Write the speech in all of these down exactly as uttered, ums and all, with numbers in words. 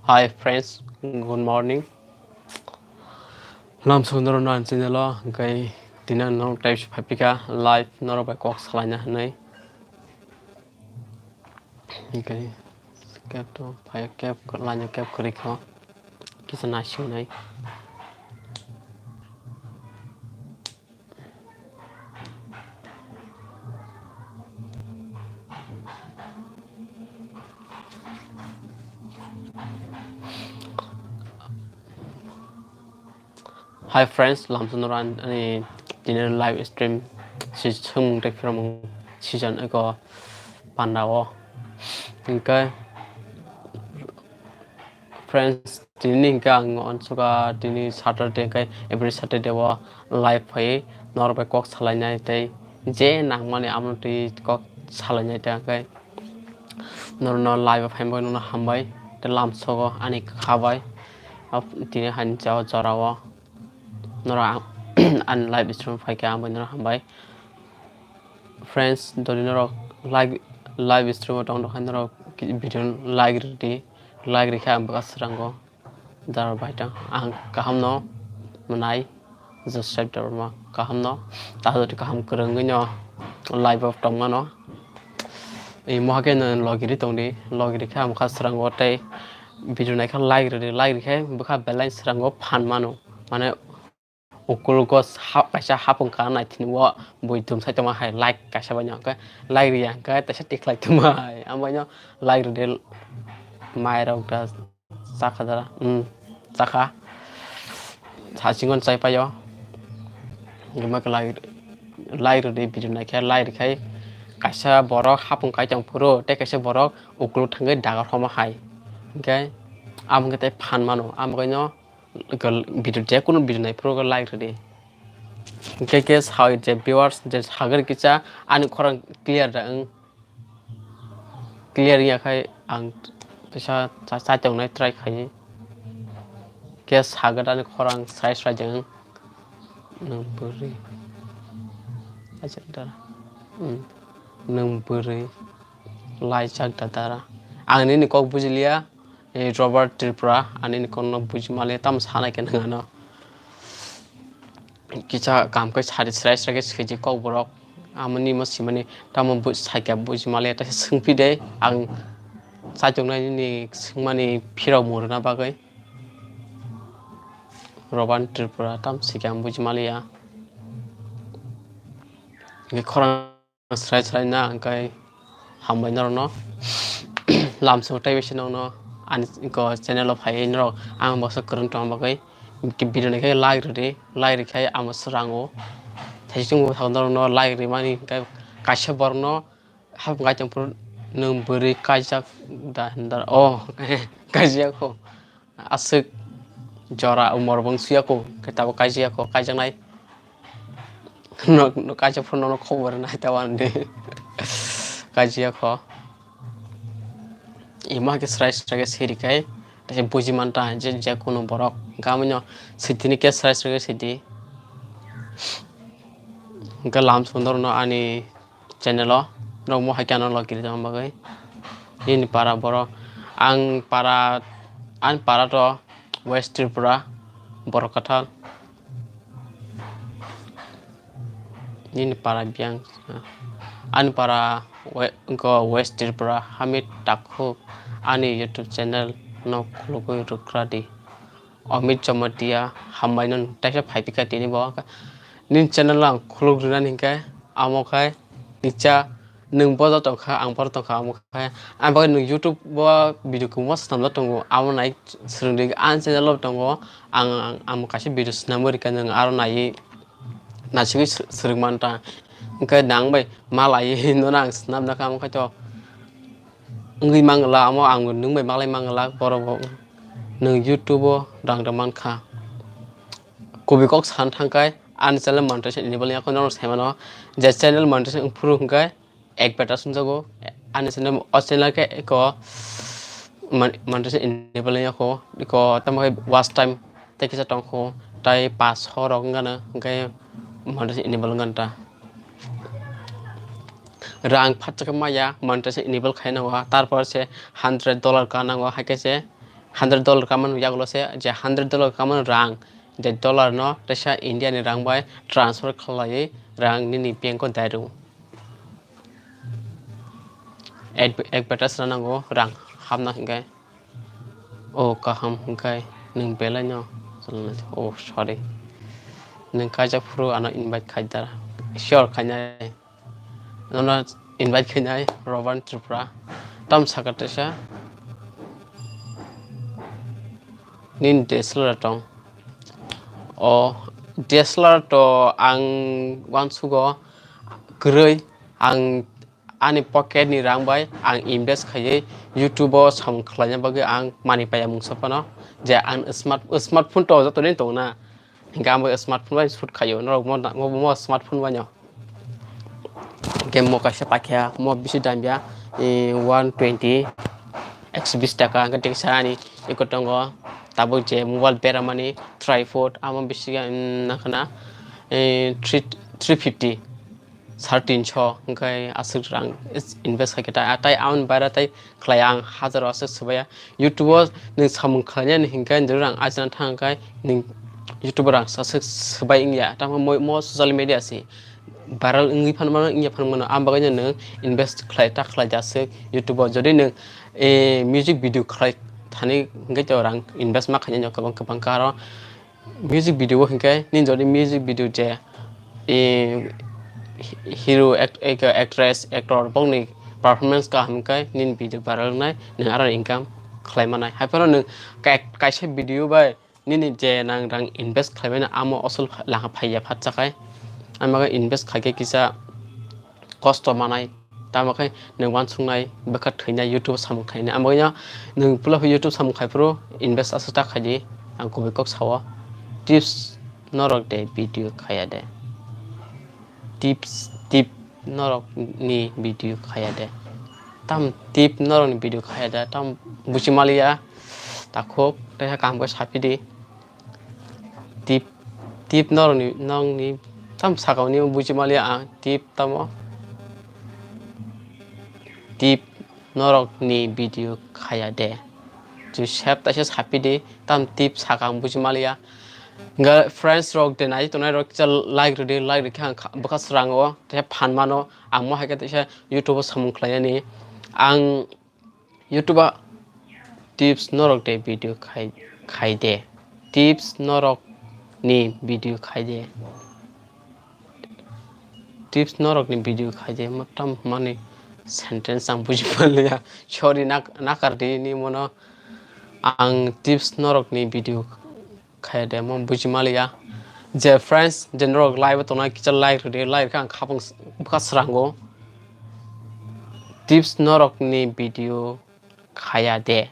Hi friends, good morning. Lamsok norok no ang channel o hwnkhe tini ang norok type phai phika live norok bai kok salaina hwnwi. Hwnkhe kep to phai kep laina kep kwrwi kho kisa naisingwi nai. Hi friends, lamsok norok ani tini live stream si swngmung tei phiromung season eko panda o. Hwnkhe friends, tini hwnkhe ang uansukha tini Saturday hwnkhe every Saturday o live phaiwi norok bai kok salainai tei je nangmani amo twi kok salainai tei hwnkhe norokno live o phaimani bagwi norokno hambai tei lamsogo ani kha bai tini hani jora o norok ani live stream phaikha ang bai norok hambai. Friends, dori norok live, live stream o tong tongkha norok video like rwdi, like rikhe ang bwkha srango. Jar bai tang ang kaham no mwnai Joseph Debbarma kaham no ta jodi kaham kwrwngwi no live o tongmano. Imo hakhe no logiri tongdi, logiri khe ang bwkha srango tei video naikha like rwdi, like rikhe bwkha belai srango phan mano. Mane Ukulgo kaisa hapung ka naithini o bui thum sai tongma hai like kaisa bai hwnkhe like riya hwnkhe taisa tikhlai tongma hai ambai no like rwdi mairok da chakha dara um chakha sachingon chai paio gima khe like like rwdi video naikhe like rikhai kaisa borok hapung kai tong phuru tei kaisa borok ukulgo thangwi dagar homa hai hwnkhe amo khe tei phan mano amo khe no. Video je kunu video nai phuru like rwdi. Hwnkhe khe sao je viewers je sagri kisa ani khorang clear da wng clear wngya khai ang teisa cha cha tongnai try khai khe sagri ani khorang srai srai jeng nwng bwrwi nwng bwrwi laijak da dara ang nini kok bujiliya. Robert Tripura, ani ni kono buji male tamo sana khe nang ano. Kisa kam khe sari srai srai khe swiji kok borok. Amoni mo simani tamo bu saikya buji male ta swngpi de ang saichung nai ni swngmani phirok muruna bagwi. Robert Tripura tam sikya ang buji maliya. Nge khorang Srai srai na hwnkhe hambai norokno. Lamsok tei bisi nokno ani channel o phaiwi norok ang baksa kwrwng tongma bagwi video naikhe like rwdi, like rwkhai amo srango. Thaising bo thang norokno like rwmani hwnkhe kaisa borokno hapung kai tongphuru nwng bwrwi kaijak da hinda o kaijak kho. Aswk jora umor bo wng suyako, khe tabuk kaijiyako, kaijaknai. No, no, kaijak phuru nono khobor nai ta wandi. Kaijiyako. Ima khe srai srai khe siri kai, tei buji manta je, je kunu borok. Gamino sitini khe srai srai khe sidi. Hwnkhe lam sundor no ani channel o norok mohai khe ano logi rijak bagwi nini para borok ang para ani para to West Tripura borok kathal nini para biyang ani para we- wngkha West Tripura hamit takhuk ani YouTube channel no khulugwi rwkra di. Amit Jamatia hambai no taisa phai phika tini bo nini channel ang khuluk rwnani hinkhe amo khai nini cha nwng bodo tongkha ang bodo tongkha amo khai ang bagwi nwng YouTube o video kwbangma swnamjak tongo amo nai swrwngdi ani channel o tongo ang ang kaisa video swnamwi rwkha nwng aro naiwi naisingwi swrwngmanta hinkhe nang bai malaiwi nono ang swnamjakha amo khai to wngwi mangla amo ang nwng bai malai mangla borok bo nwng YouTube o rang rwmankha. Kubui kok san thangkhai ani channel monetization enable wngya kheno norok saimano je channel monetization wngphuru hwnkhe ek beta sumjago ani channel o channel khe eko monetization enable wngya kho eko tamo khe watch time tei kisa tongkho tai paso rok wngano hwnkhe monetization enable wngkha ta rang phatsa khe maya monetization enable khainai o tarpor se hundred dollar ka nango haikhe se Hundred dollar kamano yagulo se, je hundred dollar kamano rang, je dollar no teisa India ni rang bai transfer khlaiwi rang nini bank o direct. Adv-, advertise rw nango, rang hapna hwnkhe. O kaham hwnkhe nwng belai no, oh, sorry, nwng kaijak phuru ano invite khai da, sure khainai. Nono invite khainai Roban Tripura. Tam sakha teisa. Nini D S L R tong. O D S L R to ang uansugo kwrwi, ang ani pocket ni rang bai ang invest khaiwi YouTube o samung khlaina bagwi ang manwi paiya mungsa phano, je ang smart, smartphone to joto ni tong na, hingke ang bo smartphone bai shoot khaio, norok mo, mo, mo smartphone bai no. Hingke mo kaisa paikha, mo bisi dam ya, eh, one twenty, ekso bis taka, hingke teksa ani eko tongo, tabuk je mobile beramani tripod, amo bisi, mm, nangkha na, eh, three, three fifty, sare tinso, hingke aswk rang invest khaikhe ta, tei aboni baira tei khlai ang hajaro aswk swbaiya. YouTube o nwng samung khlainani hinkhe, jora rang ajina thangkhe nwng YouTube o rang aswk swbai wngya, tamo mo, mo social media se viral wngwi phanmano, wngya phanmano, ang bagwino nwng invest khlai ta khlai jaswk YouTube o. Jodi nwng, eh, music video khlai thani hinkhe to rang invest ma khainai kwbang kwbang karo. Music video o hinkhe nini jodi music video je, eh, hero, act-, act-, actress, actor bokni performance kaham hinkhe nini video viral wngnai, nwng aro income khlai manai. Haiphano nwng kai-, kaisa video bai nini je nang rang invest khlai mano amo asol pha-, lama phaiya phatsakhai. Ang bagwi invest khaikhe kisa kosto manai, tamo khe nwng uansuknai, bwkha thwinai, YouTube samung khainai. Amo ya nwng puila YouTube samung khai phuru invest aswk ta khaidi, ang kubui kok sao. Tips norok de video khaya de. Tips, tip norok ni video khaya de. Tam tip norok ni video khaya de, tam buchi maliya, takhuk, tei kaham khe saphi di. Tip, tip norokni, nokni tam sakao ni buji maliya ang tip tamo. Tip norokni video khaya de. Joseph taisa saphi di, tam tip saka ang buji maliya. Hingke friends rok de nai tongnai rok kisa like rwdi, like rwkhe ang kha-, bwkha srango, tei phan mano, ang mo hai khe teisa YouTube o samung khlainani. Ang YouTube o tips norok de video khai, khai de. Tips norok ni video khai de. Tips norok ni video khai de. Motam mani sentence ang buji manliya. Sorry, nak-, nakar di ni mono. Ang tips norok ni video khaya de, mo buji maliya. Je friends, je norok live o tongnai kisa like rwdi, like khe ang khapang s-, bwkha srango. Tips norok ni video khaya de.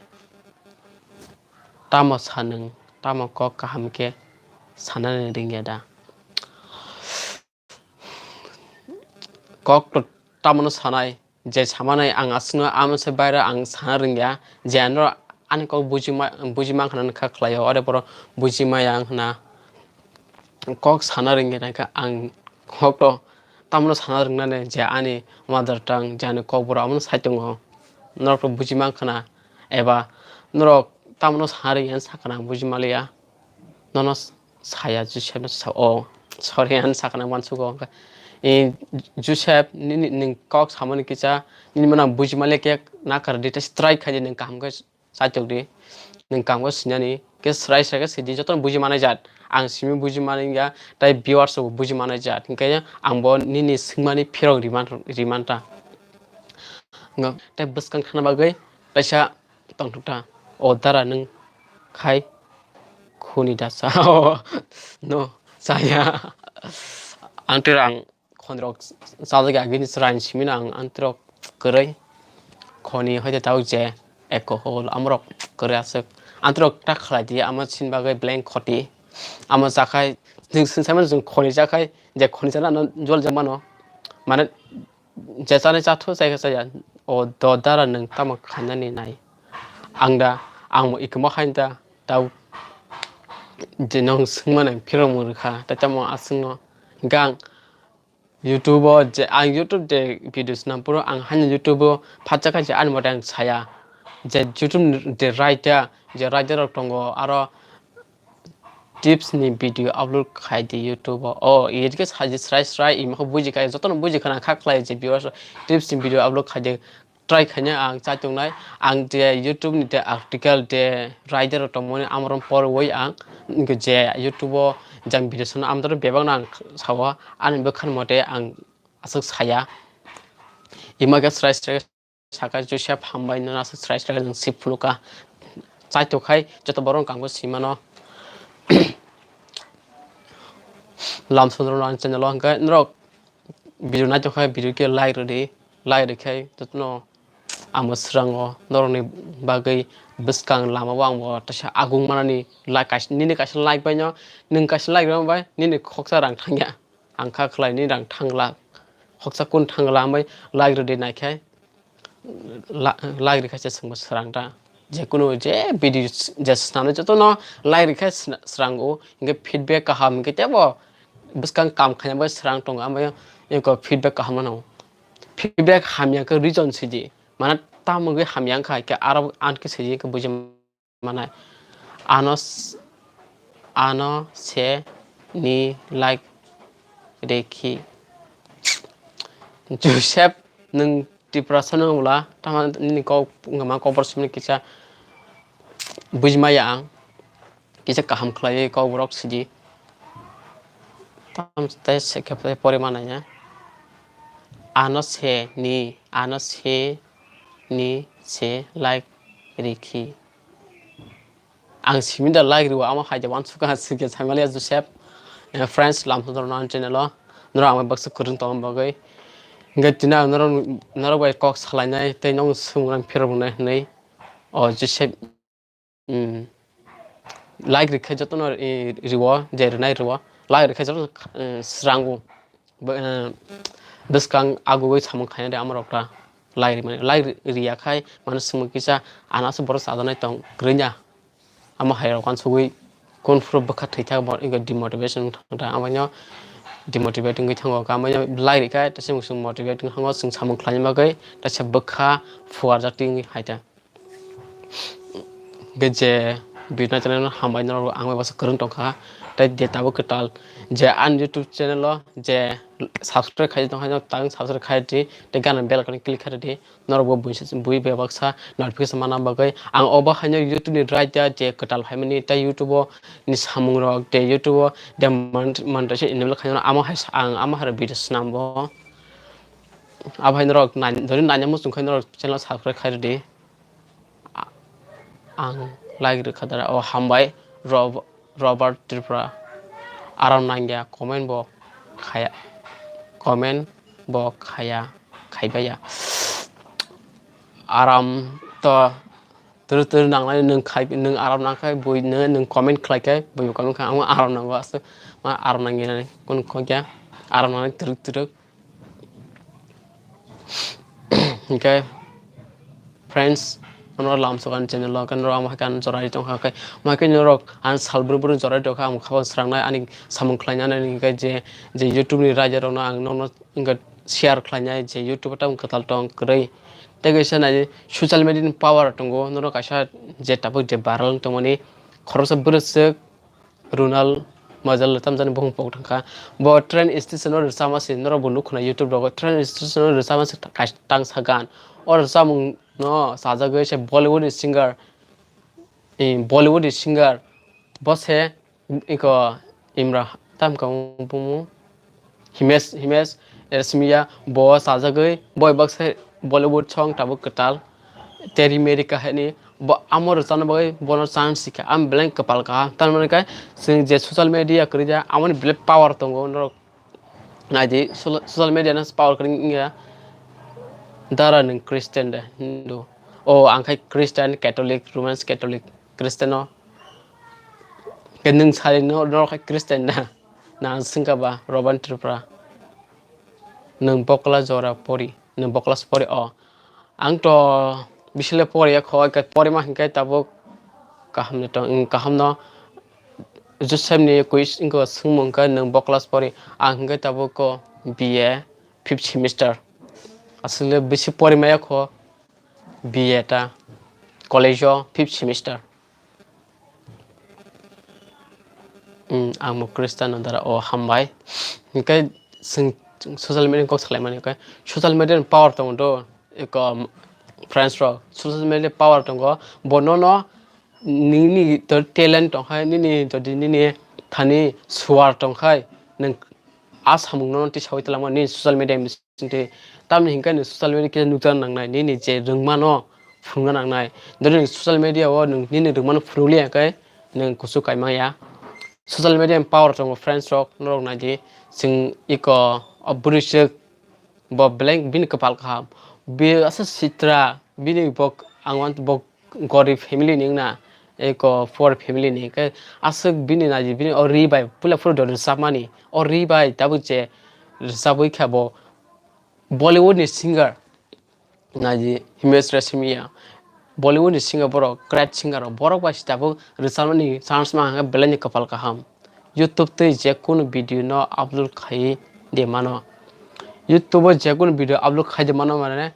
Tamo sanwng, tamo kok kaham khe sanani ringya da. Kok to tamono sanai, je samanai ang aswkno amo se baira ang sana rwngya, je ano ani kok buji ma-, buji mankha na kha khlaio, ore boro buji maya wngkha na. Kok sana rwngya naikha ang kok to tamono sana rwngnani, je ani mother tongue, je ani kokborok amono sai tongo, norok to buji mankha na, eba norok tamono sana rwngya sakha na ang buji maliya. Nono saya Joseph no sa, o, sorry, ang sakna uansugo. E, Joseph, nini, nwng kok samani kisa, nini mano buji maliya khe nakar di, tei strike khai di, nwng kaham khe saitok di. Nwng kaham khe sinani, khe srai srai khe sidi, jotono buji manai jat. Ang simi buji manai ya, tei viewers rok buji manai jat. Hinkhe ang bo nini swngmani phirok riman, riman ta. Tei bwskang thangna bagwi, teisa tongthok ta. O dara nwng khai khuni dasa. No, saya. Ang tei ang khonirok sajak ya, gini chwraini simi no ang, ang tei rok kwrwi. Khoni hoite tabuk je alcohol, amorok kwrwi aswk. Ang tei rok ta khlai di, amo chini bagwi blank khoti. Amo chakhai, nwng swng saimano, chwng khoni chakhai, je khoni chana no jol jemano. Mane, je chani chathu chai khe chaya, o do dara nwng tamo khainani nai? Ang da, ang bo ikuma khain da, tau je nwng swngmani phirok mung rwkha, tei tamo aswkno. Hinkhe ang YouTube o je, ang YouTube je video swnam phuru ang haino YouTube o phatsa kha je ani mote ang saya. je YouTube ni de raida, je raida rok tongo, aro tips ni video upload khai di YouTube o. O, iyot khe saji srai srai, imo khe buji khai, jotono buji khana kha khlai je viewers, tips ni video upload khai di. Try khaina ang chai tongnai, ang je YouTube ni de article de raida rok tongmani amorok porwi ang je YouTube o jang video sano amtaro bebak no ang sao, ani bwkhan mote ang aswk saya. Ima khe srai srai saka Joseph hambai no aswk srai srai nang sip phunukha. Chai tokhai joto borok ang bo simano. Lamsundro no ani channel o hwnkhe norok video naitokha, video khe like rwdi, like rwkhai jotono amo swrango norokni bagwi bwskang lamao ang bo teisa agung manani like kaisa, nini kaisa like baino nwng kaisa like rwma bai nini khoksa rang thangya, ang kha khlai nini rang thangla, khoksa kun thangla, ambai like rwdi naikhai. La-, like rikha se chwngbo srang ta. Je kunu je video s-, je swnamnai jotono like rikha sna-, srango. Hinkhe feedback kaham hinkhe tebo bwskang kam khaina bai srang tongo. Amai eko feedback kaham mano. Feedback hamya khe reason sidi. Mana tamo wngwi hamya wngkha hinkhe aro ankhe sidi hinkhe buji manai. Ano s-, ano se ni like rekhi. Joseph, nwng Tiprasa nung bwla, tamo nini kok wngkha ma kok borok simi kisa buji maya ang, kisa kaham khlaiwi kok borok sidi. Tamo tei se khe pore ma naiya. Ano se ni, ano se ni se like rikhi. Ang simi da like rw, amo hai da uansukha, sikhe saimaliya Joseph. Eh, friends, lamsok norok no ani channel o. Norok ang bai baksa kwrwng tongma bagwi. Hinkhe tini ang norok, norok bai kok salainai tei nono swngmung ang phirok rwnai hwnwi. O Joseph, mm, like rikhe jotono, eh, rw, je rwnai rw. Like rikhe jotono, eh, srango. Bo-, eh, bwskang agugwi samung khaina de amorok ta lai rimani. Lai ri-, riya khai mano swngmung kisa, ano aswk borok chajaknai tong kwrwina. Amo hai rok uansugwi kun phuru bwkha thwi thak bo wngkha demotivation wng thang ta. Amaino demotivate wngwi thango. Amaino lai rikha, ta se motivate wng thango, chwng samung khlaina bagwi ta se bwkha phuarjak twi wngwi hai ta. Hwnkhe je video naitongnaino hambai norok, ang bai baksa kwrwng tongkha. Tei je tabuk kwtal je ani YouTube channel o je subscribe khaijak tongkha, tang subscribe khai di, tei gana bell icon click khai di. Norok bo buisa, bui bai baksa notification mana bagwi. Ang obo haino YouTube ni right ya je kwtal phaimani, tei YouTube o ni samung rok, tei YouTube o de mon-, monetization enable khaino, amo hai sa-, ang amo hai video swnam bo. Abo hai norok nai-, dori naina muchung khai norok channel subscribe khai di. A-, ang like rwkha dara. O hambai, Rob-, Robert Tripura. Aram nangya, comment bo khaya. Comment bo khaya, khaibaya. Aram to turu turu nangnai nwng khai, nwng aram nangkhai, bui nwng, nwng comment khlaikhai, bui bo comment kha, ang aram nango aswk, ma aram nangya nani, kun khokya, aram nangnai turuk turuk. Hwnkhe, friends, ano lamsok ani channel o, khe norok amo hai khe ano jorai tongkha, khe amo hai khe norok ano sal brum brum jorai tongkha, ang khabang srangnai ani samung khlainani, hwnkhe je, je YouTube ni raida rokno ang nokno wngkha share khlainai, je YouTube o tamo kwtal tong kwrwi. Tei kaisa nai social media ni power tongo, norok kaisa je tabuk je viral wng tongmani, khoroksa bwrwswk, Runal Majal tamjani bumung pok thangkha. Bo train station o rwchapma se norok bo nukho na YouTube rogo. Train station o rwchapma se kais-, tangsa gan. O rwchapmung no sajagwi se Bollywood ni singer, eh, Bollywood ni singer. Bo se iko Imra tam ka bumung. Himesh, Himesh Resmiya bo sajagwi boi baksa Bollywood song tabuk kwtal. Teri Meri Kahani bo amo rwchapna bagwi bono chance sikha. Am beleng kwpal kaham. Tamoni khe chwng je social media kwrwi ja amoni belai power tongo norok naidi. Social, social media no power kwrwi wngya. Dara nwng Christian de Hindu? O ang khai Christian, Catholic, Roman Catholic, Christian o. Khe nwng sari no norok khai Christian da? Na swngkha ba Roman Tripura. Nwng bokla jora pori, nwng bokla se pori o. Ang to bisile pori ya kho, khe pori ma hinkhe tabuk kaham ni tong, kaham no Joseph ni quiz wngkha swngmung khe nwng bokla se pori. Ang hinkhe tabuk ko B A fifth semester. Aswkle bisi pori ma ya kho. B A ta. college o fifth semester. Hmm, ang bo Khristiano dara o hambai. Hingke chwng social media kok salaimani, hingke social media ni power tongo do, eko, friends rok, social media power tongo, bo nono nini to talent tongkha, nini jodi nini thani suar tongkha, nwng a samung no tisawi twlangma nini social media. Singte tamni hingke ni social media khe nukjana nangnai, nini je rwngmano phunukna nangnai. Dori social media o nwng nini rwngmano phunukliya khe nwng kuchuk kaimaya. Social media ni power tongo, friends rok, norok naidi, chwng iko o bwrwi swk bo belai bini kwpal kaham. Bi asa sitra, bini bo ang want bo gorib family ni wngna, eko poor family ni, hingke aswk bini naidi, bini o ri bai puila phuru do rwchapmani, o ri bai tabuk je rwchabwi kha bo Bollywood ni singer, naidi Himesh Reshammiya, Bollywood ni singer borok, great singer rok, borok bai se tabuk rwchapmani chance ma hwnka belai ni kwpal kaham. YouTube twi je kunu video no upload khai de mano. YouTube o je kunu video upload khai de mano mane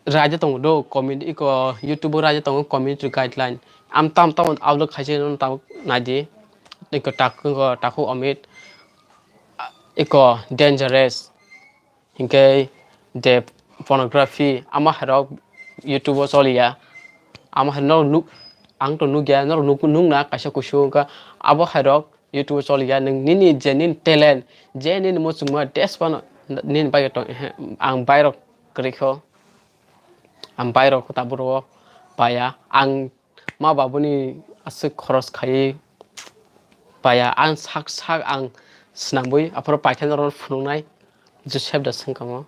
raida tongo do community iko YouTube o raida tongo community guideline. Am tam tam upload khai se no tabuk naidi. Iko tak-, iko takhuk Amit, iko dangerous. Hinkhe je pornography ama hairok YouTube o choliya. Ama hai norok nuk, ang to nukya, norok nuk, nukna kaisa kusu wngkha. Abo hairok YouTube o choliya, nwng nini je nini talent, je nini muchungma test phano nini bagwi tong, ehe, ang bairok kwrwikho, ang bairok tabuk rogo paya, ang ma babuni aswk khoros khaiwi paya, ang sak sak ang swnambwi aphuru paikha norokno phunuknai, Joseph da swngkha mo.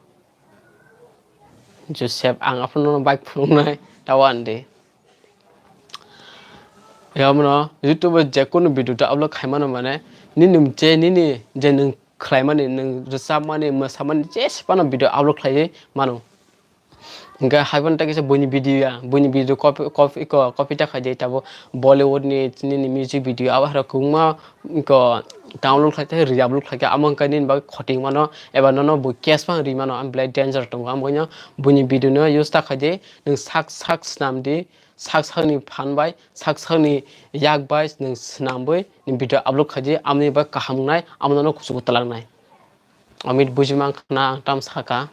Joseph, ang aphuru nono bike phunuknai, tawa ande. Yamono YouTube o je kunu video ta upload khaimano mane, nini je nini je nwng khlaimani, nwng rwchapmani, mwsamani, je se phano video upload khlaiwi mano. Hingke hai phano tei kisa buini video ya, buini video copy, copy, iko copy ta khaidi tabo Bollywood ni nini music video abo hairok kwbangma iko download khlai khe, re-upload khlai khe, amo hingke nini bagwi khoting mano, eba nono bo cash phano ri mano, ang belai danger tongo, amo hino buini video no use ta khaidi, nwng sak sak swnam di, sak sakni phan bai, sak sakni yak bai nwng swnambwi nini video upload khaidi, amoni bai kaham wngnai, amo nono kuchugo twlangnai. Amit buji mankha na ang tam saka.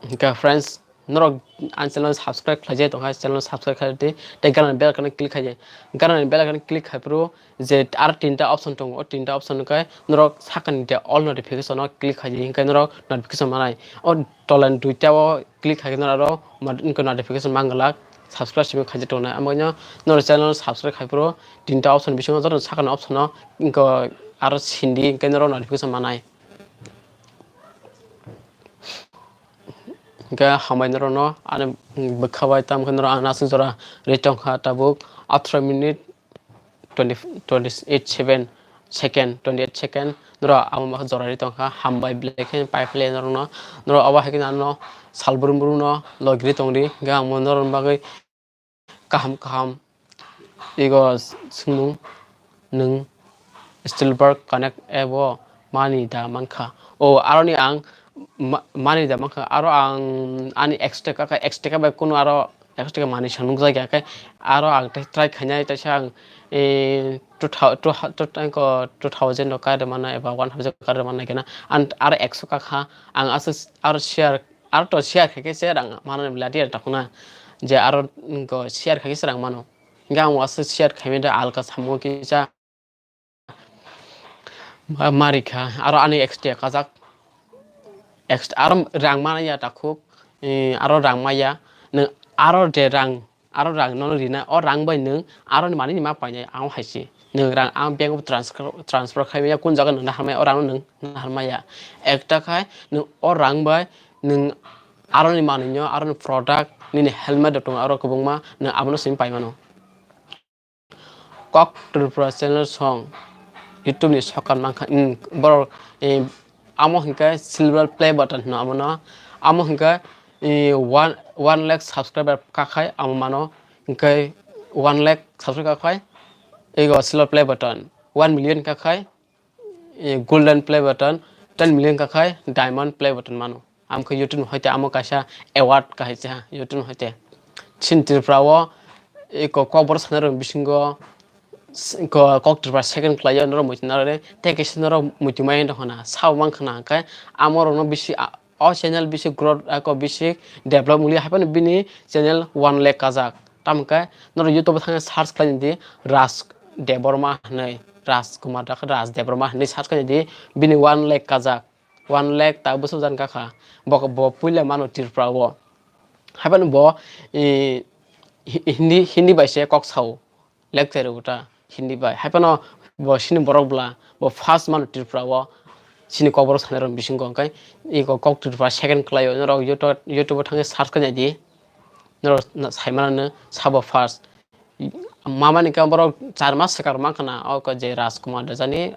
Hingke friends, norok ang channel subscribe khlaijak tongkha, channel subscribe khlai di, tei gana bell icon click khaijak. Gana bell icon click khai phuru je ar tinta option tongo, o tinta option hingke norok sakani de all notification o click khaijak, hingke norok notification manai. O tolan duita o click khai khe norok aro ma-, wngkha notification manglak, subscribe simi khaijak tongnai. Amo no norok channel subscribe khai phuru tinta option bisingo joto sakani option o wngkha aro sindi hingke norok notification manai. Hingke hambai norokno ani bwkha bai tamkhe norok ang aswk jora ri tongkha tabuk atharo minute twenty, twenty-eight seven second, twenty-eight second. Norok amo ma jora ri tongkha, hambai belai khe pai phle norokno. Norok abo hai khe ano sal brum brum no logri tongri, hingke ang bo norokni bagwi kaham kaham ego swngmung, nwng Stillberg Connect app o mani da mankha? O aroni ang ma-, mani da mankha, aro ang ani extra ka, extra ka bai kunu aro extra ka mani sa nukjak ya khe, aro ang tei try khainai, teisa ang, eh, two thou-, two thou-, two thou-, two thousand rok ka rwmano eba one thousand ka rwmano khe na, ang aro ekso ka kha, ang aswk aro share, aro to share khe khe se rang mano bla dia takhuna, je aro, mm, ko share khe khe se rang mano, hingke ang aswk share khaimani da alka samung kisa. Ma-, marikha, aro ani extra kajak. Ext-, aro rang maya takhuk, eh, aro rang maya. Nwng aro de rang, aro rang nono rina, o rang bai nwng aroni manwi ni ma painai, ang hai se. Nwng rang ang bank o transfer, transfer khai maya, kun jaga nwng nahar maya, o rang no nwng nahar maya. Ekta khai nwng o rang bai nwng aroni manwi no, aroni product, nini helmet rok tongo, aro kwbangma nwng abono simi pai mano. Kok Tripura channel song YouTube ni sokan mankha, mm, borok, eh, amo hingke silver play button hino amono, amo hingke, eh, one, one lakh subscriber kakhai amo mano, hingke one lakh subscriber kakhai, ego silver play button, one million kakhai, eh, golden play button, ten million kakhai diamond play button mano. Amkhe YouTube ni hoite amo kaisa award kaisa YouTube ni hoite. Chini Tripura o iko kokborok sanai rok bisingo s-, ko-, kok Tripura second khlai o norok muitu narwkni tei kaisa norok muitu mai wng tongkha na sao mankha na hwnkhe amo rokno bisi a-, o channel bisi growth ako bisi develop wngya haiphano bini channel one lakh kajak tamkhe norok YouTube o thangwi search khlai di Raj Debbarma hinwi Raj Kumar dakhe Raj Debbarma hinwi search khlai di bini one lakh kajak one lakh ta bwswk jan kakha bo bo puila mano Tripura o haiphano bo i, hi-, Hindi Hindi bai se kok sao. Lecture rwgo ta Hindi bai. Haiphano bo chini borok bwla, bo first mano Tripura o chini kokborok sanai rok bisingo hwnkhe iko kok Tripura second khlai o. Norok YouTube, YouTube o thangwi search khlai di. Norok na-, sai mano sabo first. Mamani khe borok char mas swkang mankha na o je Raj Kumar Dejani,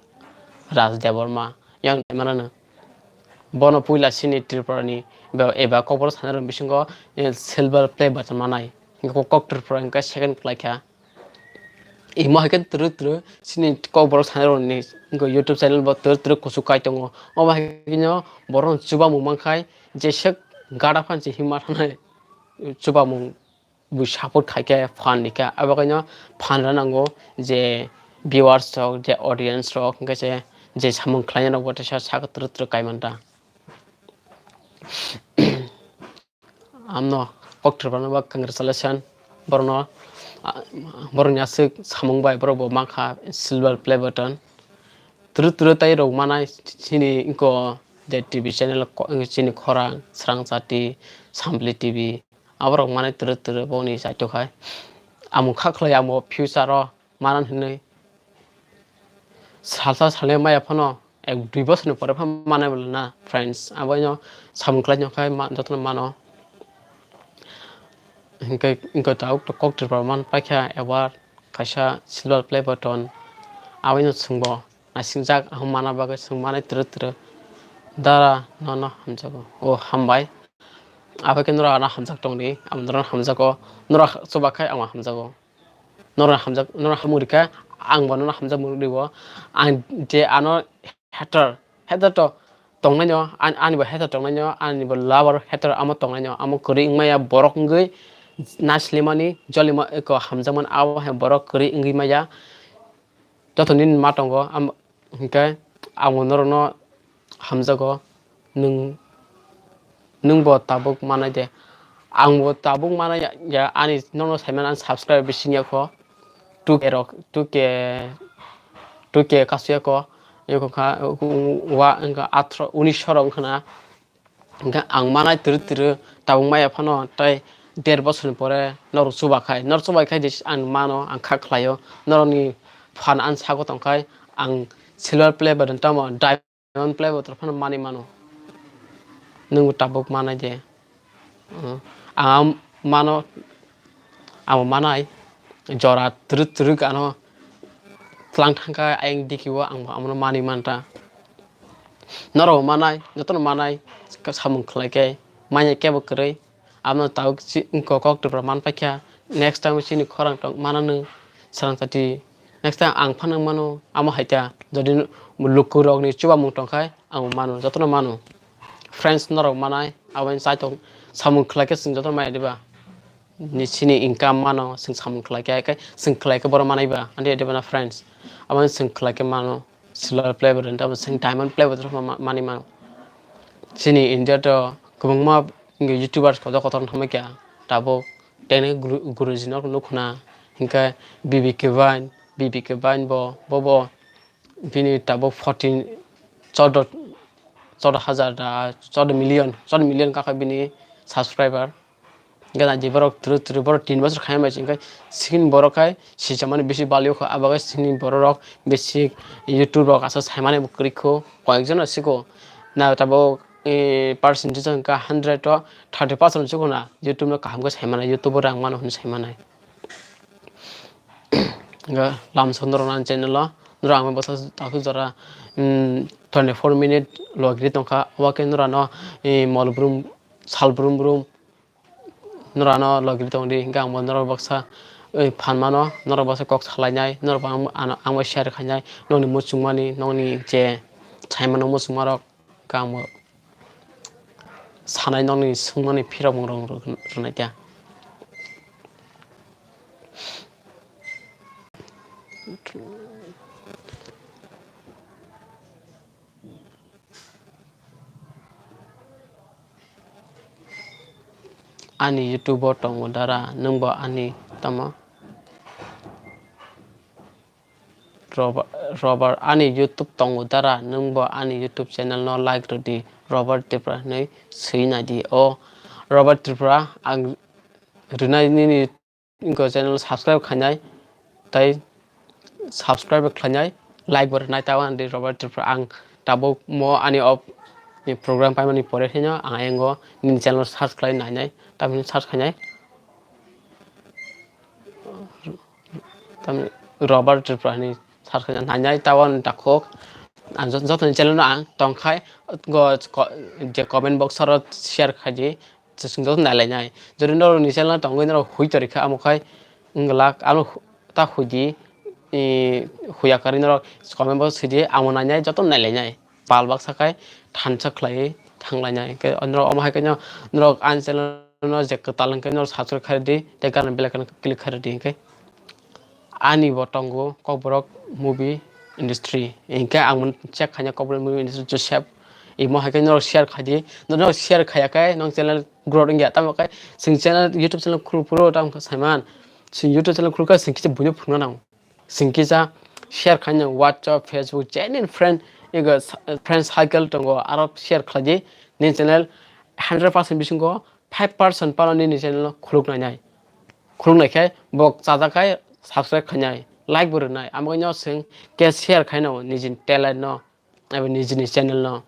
Raj Debbarma yang mano. Bono puila chini Tripura ni eba kokborok sanai rok bisingo, eh, silver play button manai. Hwnkhe kok Tripura hwnkhe second khlai kha. Imo hai khe twrwk twrwk chini kokborok sanai rokni wngkha YouTube channel bo twrwk twrwk kuchuk kai tongo. Omo hai kheno borokno chubamung mankhai jeswk gada phan se himma thanai chubamung bo support khai khe phan ni khe abo kaino phan rw nango je viewers rok je audience rok hwnkhe se je samung khlaina rok bo teisa sak twrwk twrwk kai man ta. Amno kok Tripura no ba congratulation. Borokno, ah, borokni aswk samung bai borok bo mankha silver play button. Twrwk twrwk tai rok manai chini wngkha je T V channel ko-, chini khorang Srang Chati, Sampli T V, aborok manai twrwk twrwk boni chaitokhai. Amo kha khlai amo future o manan hinwi salsa salnwi maya phano ek dui bosor ni pore phano manai bwla na friends abo no samung khlai no khai ma-, jotono mano. Hwnkhe wngkha tabuk kok Tripura man paikha award kaisa silver play button abo no chwngbo. Naising jak ahum mana bagwi chwng manai twrwk twrwk dara nono hamjago. O hambai. Abo khe norok ano hamjak tongdi, amo norok hamjago. Norok chubakhai amo hamjago. Norok hamjak, norok hamung rikha, angbo norok hamjak mung ribo. Ang je ano hater, hater to tongnaino, an-, anibo hater tongnaino, anibo lover hater amo tongnaino, amo kwrwi wngmaya borok wngwi naslimani, jolima eko hamjakmani abo hai borok kwrwi wngwi maya. Joto nini ma tongo, am-, hwnkhe ang bo norokno hamjago, nwng, nwng bo tabuk manai de. Ang bo tabuk manai ya, ya, ani nokno saimano ani subscribe bising ya kho, two K rok, two K, two K kasu ya kho, ya kho kha, wa, wngkha atro, unisho rok wngkha na. Hwnkhe ang manai twrwk twrwk tabuk maya phano tei der bosorni pore norok chubakhai, norok chubakhai je ang mano, ang kha khlaio, norokni phan ang sago tongkhai, ang silver play button tamo diamond play button phano manwi mano. Nwng tabuk manai de. Ang mano, amo manai jora twrwk twrwk ano tlang thangkha ayang dikio ang bo amono manwi manta. Norok manai, jotono manai, samung khlai khe manya kebo kwrwi. Abono tabuk si-, wngkha kok Tripura man paikha. Next time chini khorang tong mananw Srang Chati. Next time ang phano mano, amo hai ta. Jodi lukurokni chubamung tongkhai, ang mano, jotono mano. Friends norok manai, aboni chaitok samung khlai khe chwng jotono maya diba? Ni chini income mano, chwng samung khlai khe, khe chwng khlai khe borok manai ba? Ani diba na friends? Aboni chwng khlai khe mano. Silver play button, tamo chwng diamond play button ma-, ma-, manwi mano. Chini India to kwbangma YouTubers kotor kotor wngtongmani kha tabuk tei guru-, guruji no nukhuna hinkhe B B K Vine, B B K Vine bo, bo, bo bini tabuk fourteen, chordo, chordo hajar da, chordo million, chordo million kakha bini subscriber. Gana je borok twrwk twrwk borok tin bosor khaima bai se, hwnkhe sini borok khai sichamani bisi baliokho, abo khe sini borok rok bisi YouTube rok asa saimani bo kwrwikho, koyekjon no siko. Na tabuk, eh, percentage hwnkha hundred o thirty percent siko na YouTube no kaham khe saimani, YouTube o rang mano hwnwi saimanai. Hwnkhe lamsok norok nang channel o norok ang bwsa takhuk jora, mm, twenty four minute logri tongkha, obo khe norok no, eh, mol brum, sal brum brum. Norano logri tongdi, hingke ang bo norok baksa, oi, phan mano, norok baksa kok salainai, norok bo ang, ano, ang bai share khainai, nokni muchungmani, nokni je saimano muchungmarok, hingke ang bo, sanai nokni swngmani phirokmung rok rwnai kha. Ani YouTube o tongo dara, nwngbo ani tamo? Robert, Robert, ani YouTube tongo dara, nwngbo ani YouTube channel no like rwdi, Robert Tripura hinwi swi naidi. O Robert Tripura, ang rwnai nini channel subscribe khainai, tai subscribe khlainai, like bo rwnai, tamo ani Robert Tripura. Ang tabuk mo ani o program paimani pore kheno ang ayango nini channel search khlai nainai, tamni search khainai. Tam Robert Tripura hinwi search khaina nainai, tabo ni takhuk ang jot-, jotoni channel no ang tongkhai go ko-, je comment box oro share khaidi, chwng joto nailainai. Jodi norokni channel no tongwi norok hui torikha, amo khai wngla amo hu-, ta huidi, i, huya kwrwi norok comment box sidi, amo nainai, joto nailainai. Pal baksa khai thansa khlaiwi thanglainai. Hwnkhe norok omo hai khe norok ani channel no je kwtal hwnkhe norok subscribe khairwdi tei gana bell icon click khairwdi hwnkhe. Ani bo tongo Kokborok movie industry. Hwnkhe ang check khaina Kokborok movie industry Joseph. Imo hai khe norok share khaidi. Norok share khaya khe nong channel growth wngya. Tamo khe chwng channel, YouTube channel khuluk phuru tamo khe saiman. Chwng YouTube channel khuluk khe chwng kisa buino phunukna nango. Chwng kisa share khaina WhatsApp, Facebook, jeni friend, ego sa-, friend circle tongo, aro share khlaidi. Nini channel hundred percent bisingo five percent phano nini channel no khuluk nainai. Khuluk naikhe bo chajak khai subscribe khainai, like bo rwnai. Amo no chwng khe share khaino nijini talent no, abo nijini channel no.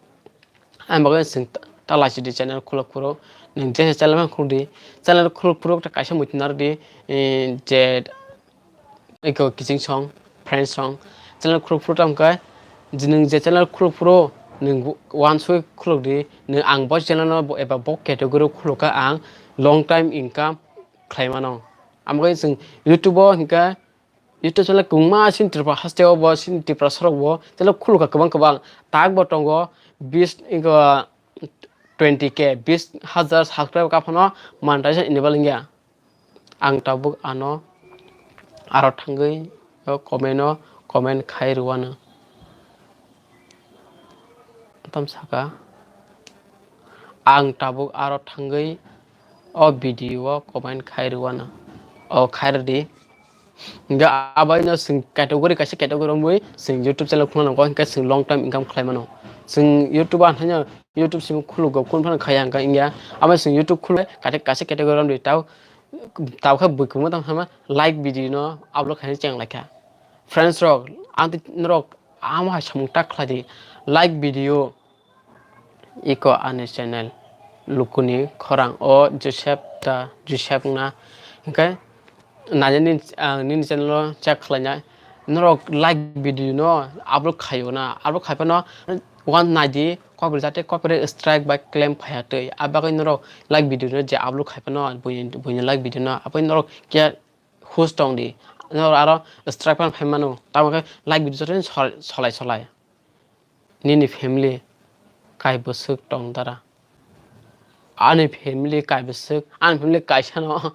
Ang bagwi chwng ta-, ta laisidi channel khuluk phuru. Nwng je channel ma khuluk di, channel khuluk phuru ta kaisa muitu narwk di, eh, je eko kiching song, friends song. Channel khuluk phuru tamo khe, je nwng je channel khuluk phuru, nwng wansui khuluk di, nwng ang bo channel no bo eba bo category khuluk kha ang long time income khlai mano. Amo khe chwng YouTube o hwnkhe YouTube channel kwbangma chini Tripura haste o bo, chini Tripura sorok bo channel khuluk kha kwbang kwbang. Tak bo tongo bis, ego twenty K, bis hajar subscribe ka phano monetization enable wngya. Ang tabuk ano aro thangwi o comment o comment khai rwano. Tam saka ang tabuk aro thangwi o video o comment khai rwano. O khai rwdi. Hingke abaino chwng category kaisa category romwi chwng YouTube channel khulna nango, hingke chwng long time income khlai mano. Chwng YouTube ang haino YouTube simi khulugo, kunu phano khaya hingke wngya. Abo chwng YouTube khulwi kaisa category romwi tao, tao khe bui kwbangma tamo sama like video no upload khaina cheng laikha. Friends rok, ang tei norok amo hai samung ta khlai di, like video. Iko ani channel lukuni khorang o Joseph ta Joseph wngna hingke nani nini, ang nini channel o check khlaina norok like video no upload khaio na, upload khai phano one naidi copy jate copyright strike bai claim phaiya twi, abagwi norok like video no je upload khai phano buini, buini like video no aboni norok khe host tong di, norok aro strike phano phai mano, tamo khe like video joto sol-, solai solai. Nini family kai bwswk tong dara? Ani family kai bwswk, ani family kaisa no.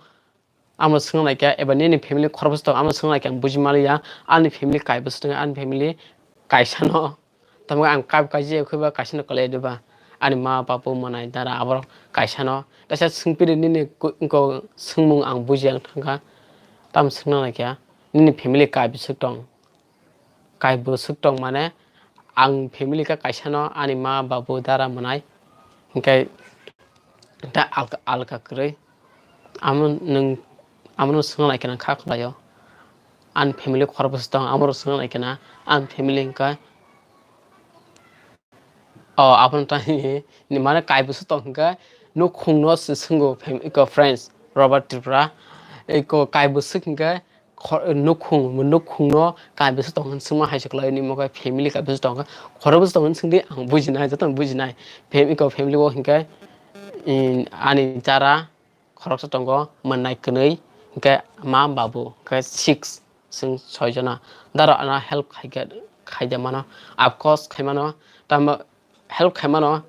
Amo swngna naikha, eba nini family khoroksa tong, amo swngna naikha, ang buji maliya, ani family kai bwswk tong, ani family kaisa no. Tamo ang kap kaji khwba kaisa no kwlai diba? Ani ma babu mwnai dara aborok kaisa no. Kaisa swngpiri nini ko-, ko swngmung ang buji ang thangkha. Tamo swngna naikha, nini family kai bwswk tong? Kai bwswk tong mane, ang family ka kaisa no, ani ma babu dara mwnai, hingke ta alka, alka kwrwi. Amo nwng, amo no swngna naikhe na kha khlaio. Ani family khoroksa tong, amo rok swngna naikhe na, ani family hingkha. O, abono tani, ni mane kai bwswk tong hingkhe, nukhung no se swngo, fam-, iko friends, Robert Tripura, iko kai bwswk hingkhe, khor-, nukhung, nukhung no kai bwswk tong hwn swngma hai se kwlai, nimo khe family kai bwswk tong khe, khorok bwswk tong hwn swngdi, ang bujinai, joto no bujinai, fam-, iko family o hingkhe, in, ani chara, khoroksa tongo, mwnai kwnwi, hingkhe ma babu, hingkhe six, chwng soi jona. Daro ano help khaikhe, khaide mano. Of course, khaimano, tamo help khaimano,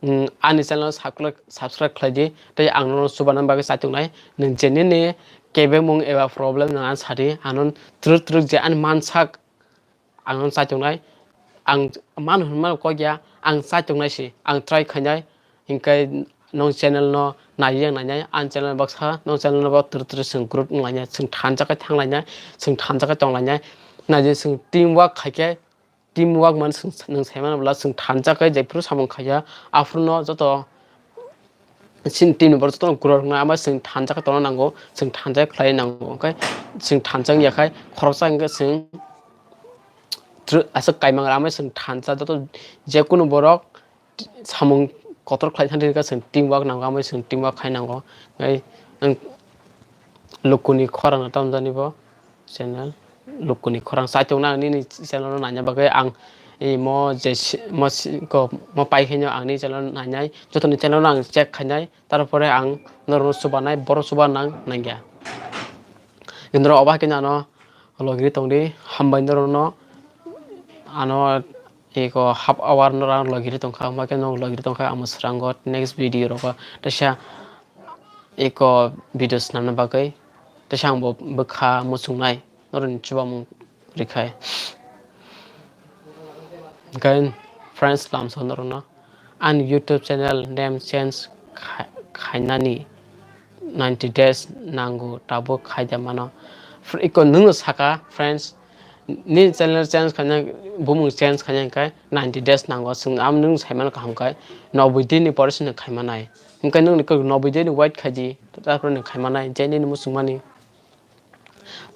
mm, ani channel subscribe, subscribe khlai di, tei ang nono chubanani bagwi chaitok nai. Nwng je nini kebengmung eba problem nwng ano sa di, ano twrwk twrwk je ani mansak ang no chaitok nai. Ang man hwnma kok ya, ang chaitok nai se, ang try khainai. Hinkhe nong channel no nai yang nainai, ang channel baksa, nong channel no bo twrwk twrwk chwng growth wnglainai, chwng thansa khe thanglainai, chwng thansa khe tonglainai. Naidi chwng team work khaikhe, team work man chwng, nwng saimano bwla chwng thansa khe jephuru samung khaiya, aphuru no joto chini team ni borok jotono growth wngna, ama chwng thansa khe tongna nango, chwng thansa khe khlai nango, hwnkhe chwng thansa wngya khai khoroksa hwnkhe chwng tr-, aswk kaimang rama chwng thansa joto jekunu borok samung kotor khlai thani hwnkhe chwng team work nango, ama chwng team work khai nango. Hwnkhe ang lukuni khorang no tamjani bo. Channel lukuni khorang chaitok nang nini channel no naina bagwi ang imo je si-, mo si-, ko, mo pai khe no ang ni channel no nainai, joto ni channel no ang check khainai, tarpore ang norok no chubanai, borok chuba nang nangya. Norok obo hai khe ano logi ri tong di, hambai norok no ano eko half hour norok ang logi ri tongkha, omo khe norok logi ri tongkha, amo swrango next video rogo teisa eko video swnamna bagwi teisa ang bo bwkha muchungnai norokni chubamung rikhai. Hwnkhe friends, lamso norokno ani YouTube channel name change kha-, khainani ninety days nango, tabuk khaida mano. Fr-, iko nwngno saka, friends, nini channel change khaina, bumung change khaina hwnkhe ninety days nango. Chwng amo nwng saimano kaham khe noboi din ni pore se nwng khaimanai. Hwnkhe nwng noboi din ni wait khaidi, tarpore nwng khaimanai, je nini muchungmani.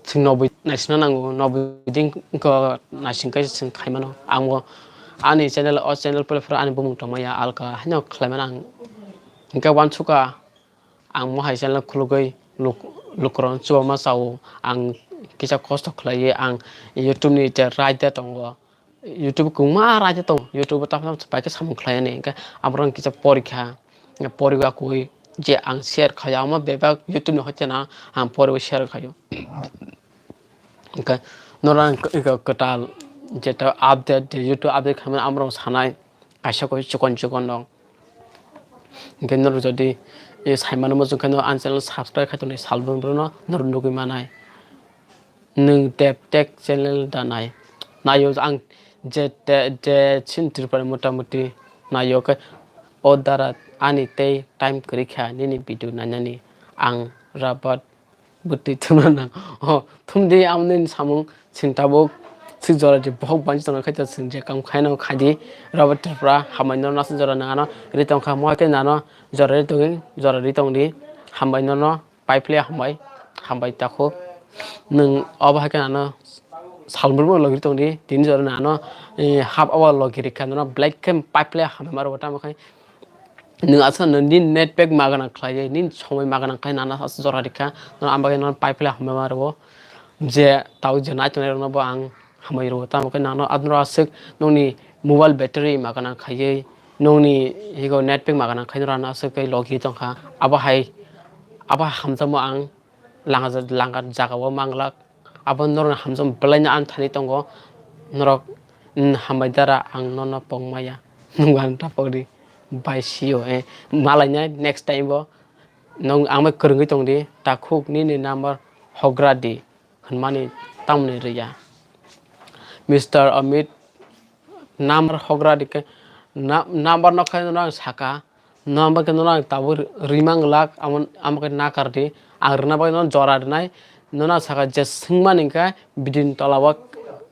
Chwng noboi naisingna nango, noboi din wngkha naising khe chwng khaimano. Ang bo ani channel, o channel pore phuru ani bumung tongmaya alka haino khlaimano ang. Hwnkhe uansukha ang mohai channel khulugwi luk-, lukurokno chubama chao. Ang kisa kosto khlaiwi ang YouTube ni je raida tongo. YouTube kwbangma raida tong, YouTube o tamo tamo bai khe samung khlai ani, hwnkhe aborok kisa porikha, porikha koi je ang share khaio, amo bebak YouTube ni hoite na ang poriwi share khaio. Hwnkhe norok ang kwtal jeta update, je YouTube update khaimani amorok sanai kaisa koi chikon chikon dong. Hwnkhe norok jodi, e, saimano muchung khe norok ani channel subscribe khai tongni salbrum rwno norok nugwi manai. Nwng Dev Tech channel da nai? Naio ang je, je, je chini Tripura ni motamuti naio khe o dara ani tei time kwrwi kha nini video nainani ang rabat bwtwi thumna nang. O thumdi amoni samung chwng tabuk swk jora di bohok banchi tongna khaito chwng je kam khaino khaidi rabat Tripura hambai norok aswk jora nangano ri tongkha mo khe nano jora ri tongdi jora ri tongdi hambai nono. Paiphile hambai, hambai takhuk. Nwng obo hai khe ano salbrum logi tongdi, tini jora ano, eh, half hour logi rikha, nono belai khe paiphile hambai maro tamo khai. Nwng aswk nini net pack magana khlaiwi, nini somoi magana khlai nana aswk jora rikha, nono amo bagwi nono paiphile hambai maro. Je tao je nai tongnai rokno bo ang hambai rwo, tamo khe nangno adro aswk nongni mobile battery magana khaiwi, nongni higo net pack magana khai norano aswk khe logi tongkha. Abo hai, abo hai hamjakma ang langa, langa jagao manglak. Abo norokni hamjakma belaino ani thani tongo. Norok, mm, hambai dara ang nono pokmaya. Nwng ang tapokdi. Bai sio, eh. Malainai next time bo. Nwng ang bai kwrwngwi tongdi. Takhuk nini number hogra di. Hwnmani tamni rwya. Mister Amit number hogra di khe, na-, number no khe nono ang saka, number khe nono ang tabuk ri-, rimang glak, amo, amo khe nakar di, ang rwna bagwi nono jora rwnai, nono ang saka je swngmani khe bidin tola o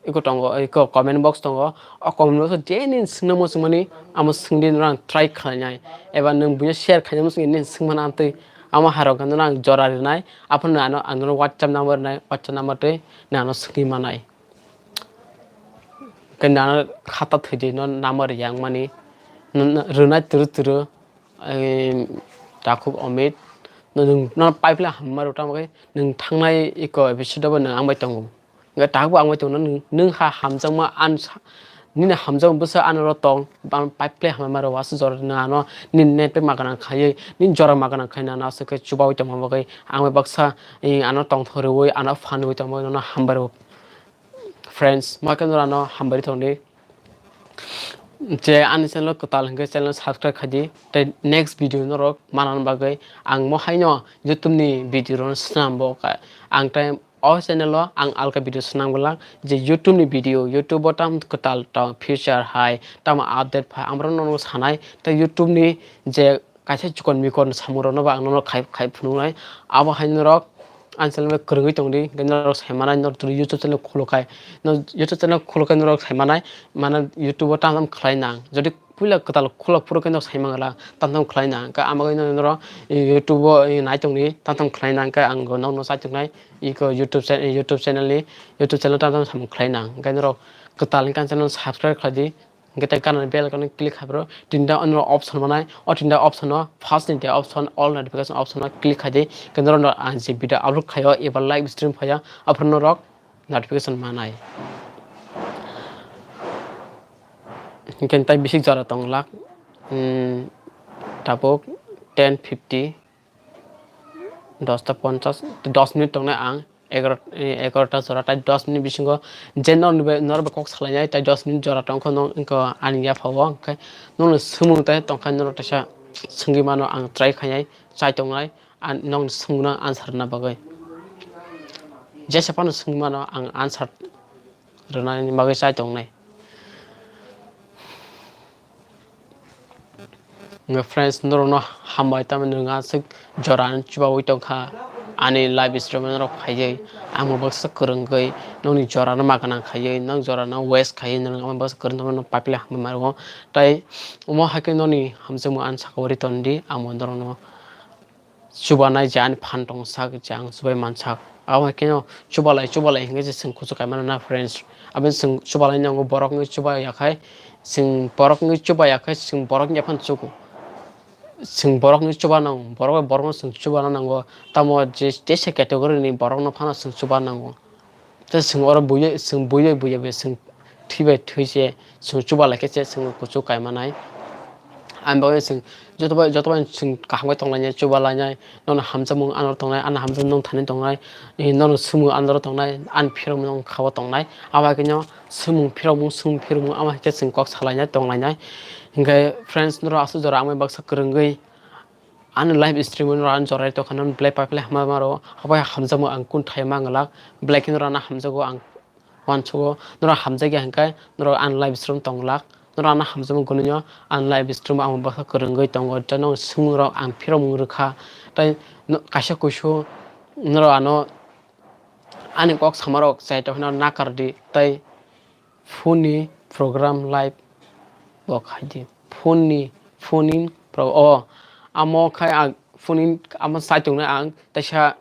iko tongo, iko comment box tongo, o comment box o je nini swngna muchungmani amo swngdi nono ang try khlainai, eba nwng buino share khaina muchungdi nini swngmani amtwi amo hairok khe nono ang jora rwnai. Aphano ano ang nono WhatsApp number rwnai, WhatsApp number twi nang ano swngwi manai. Khe nang ano khata thwidi no number yang mani, no, no, rwnai twrw twrw, em, Takhuk Amit, no, nwng, no pipeline hamma rw tamo khe nwng thangnai iko episode o bo nwng ang bai tongo. Hwnkhe tabuk ang bai tongno nwng, nwng ha hamjakma ang sa, nini hamjakma bwsa ano ro tong, ang pipeline hamma rw aswk jora nwng ano nini net pack ma gwnang khaiwi, nini jora ma gwnang khai nang ano aswk khe chubaui tongma bagwi ang bai baksa, eh, ano tongthok rwui, ano phan rwui tongma bagwi nono hambai rw. Friends, ma khe norano hambai rw tongdi. Je ani channel kwtal hwnkhe channel subscribe khaidi, tei next video norok manani bagwi ang mo haino YouTube ni video rok swnambo kha. Ang tei o channel o ang alka video swnam glak, je YouTube ni video, YouTube o tam kwtal tong, future hai tamo update phai, amrok nono sanai, tei YouTube ni je kaisa chikon mikon samung rokno ba ang nono khai khai phunuknai. Abo hai norok ani channel bai kwrwngwi tongdi, hwnkhe norok sai manai, norok tini YouTube channel khuluk khai, no YouTube channel khuluk khai norok sai manai, mane YouTube o tam tam khlai nang. Jodi puila kwtal khuluk phuru khe norok sai mangala tam tam khlai nang, hwnkhe amo bagwi norok YouTube o nai tongdi, tam tam khlai nang, hwnkhe ang nokno chai tongnai iko YouTube cha-, YouTube channel ni, YouTube channel tam tam samung khlai nang, hwnkhe norok kwtal hwnkhe ani channel subscribe khlaidi. Hwnkhe tei gana bell icon click khai phuru tinta ono option manai, o tinta option o first ni je option all notification option o click khai di, hwnkhe norok ang je video upload khaio eba live stream phaio aphuru norok notification manai. Hwnkhe tei bisik jora tong glak, hmm, tabuk ten fifty, dosta ponchas, dos minute tongnai ang, egaroh, eh, egaroh ta jora, tai dos minute bisingo je norok bai, norok bai kok salainai, tai dos minute jora tongkha, norok wngkha ani yapha o, hwnkhe norokni swngmung tai tongkha, norok teisa swngwi mano, ang try khainai, chai tongnai, ang norokni swngmungno answer rwna bagwi. Jesa phano swngwi mano, ang answer rwnani bagwi chai tongnai. Nga friends, norokno hambai, tamni nwng aswk jora chubaui tongkha ani live stream norok phaiwi, ang bo baksa kwrwngwi nokni jorano ma gwnang khaiwi, nok jorano waste khaiwi, nwng ang baksa kwrwng tongmani paipile hambai mano. Tai omo hai khe nokni hamjakmung ang sakao ri tondi, ang bo norokno chubanai je ani phan tong sak je ang chubai mansak. Abo hai kheno chubalai chubalai hingke je chwng kuchuk kaimano na friends. Aboni chwng chubalai nango, borok wngwi chuba yakhai, chwng borok wngwi chuba yakhai, chwng borok wngya phano chugo. Chwng borok wngwi chuba nango, borok bai borokno chwng chuba nango. Tamo je teisa category ni borokno phano chwng chuba nango. Tei chwng oro buiwi, chwng buiwi buiwi bai chwng thwi bai thwi se chwng chuba lai khe se chwng kuchuk kaimanai. Ani bagwi chwng joto bai, joto bai chwng kaham khe tong lainai, chuba lainai, nono hamjakmung anoro tongnai, ano hamjakmung nwng thani tongnai, nono swngmung anoro tongnai, ani phirokmung nwng kha-o tongnai. Abo hai kheno swngmung phirokmung, swngmung phirokmung abo hai khe chwng kok sa lainai, tong lainai. Hinkhe friends, norok aswk jora ang bai baksa kwrwngwi ani live stream o norok ani jorai tongkha, norok belai paiphle hamya maro, abo hai hamjakmung ang kunu thai ma glak, belai khe norok ano hamjago ang uansugo, norok hamjakya hinkhe norok ani live stream tong glak, norok ano hamjakmung gwnwi no ani live stream o ang baksa kwrwngwi tongo, tei norok swngmung rok ang phirokmung rwkha, tei no-, kaisa kuisu norok ano ani kok samarok chai tongkhe norok nakar di, tei phone ni program live bo khai di. Phone ni, phone ni pro-, o, amo khai ang phone ni amo sai tongno ang teisa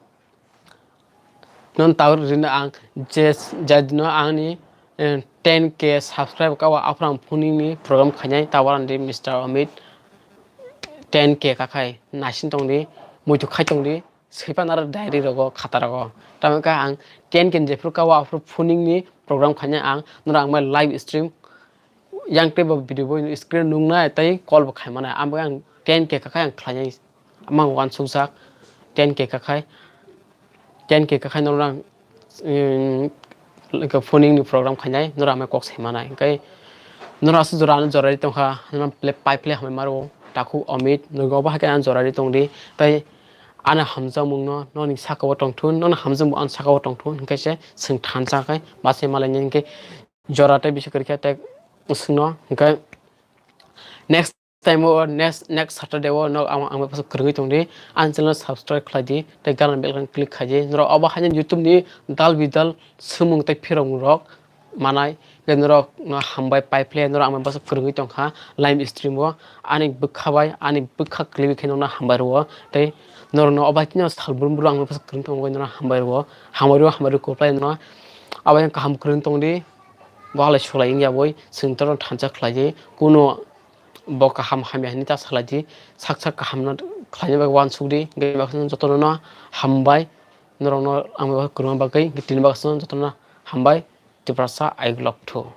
non tower rino ang je, je dino ang ni, eh, ten K subscribe ka wa aphuru ang phone ni program khainai tower ang di Mister Amit ten K ka khai naising tong di, muitu khai tong di. Swipan aro diary rogo, khata rogo. Tamo khe ang ten K ni jephuru ka wa aphuru phone ni program khainai ang, norok ang bai live stream yang tei bo video bo screen nungnai tei call bo khaimanai. Amo ang ten K kakhai ang khlainai, mang uansukjak ten K kakhai, ten K kakhai norok ang, um, like, phone ni program khainai, norok ang bai kok saimanai. Hingkhe norok aswk jora ano jora ri tongkha, norok pai phle hambai maro, takhuk Amit, nogo bo hai khe ano jora ri tongdi, tei ano hamjakmungno nokni saka o tongthun, nono hamjakmung ano saka o tongthun, hinkhe se chwng thansa khai bachai malainai, hinkhe jora tei bisi kwrwikha tei swngno, hinkhe next time o, next, next Saturday o no ang, ang bai baksa kwrwngwi tongdi, ani channel subscribe khlaidi, tei gana bell icon click khaidi, norok obo haino YouTube ni dal bidal swngmung tei phirokmung rok manai, tei norok no hambai pai phle, norok ang bai baksa kwrwngwi tongkha live stream o, ani bwkha bai, ani bwkha clip khe nokno hambai rwo, tei norok no obo hai kheno sal brum brum ang bai baksa kwrwngwi tongwi norok hambai rwo, hambai rwo, hambai rwo kwplai no, abo yang kaham kwrwng tongdi, bo halai sulai wngya boi, chwng toro thansa khlaidi, kuno bo kaham hamya hinwi ta salaidi, sak sak kaham no khlaina bagwi uansukdi, hwnkhe baksa jotono no hambai, norok no ang bai kwrwngma bagwi, tini baksa jotono hambai, Tiprasa I love to.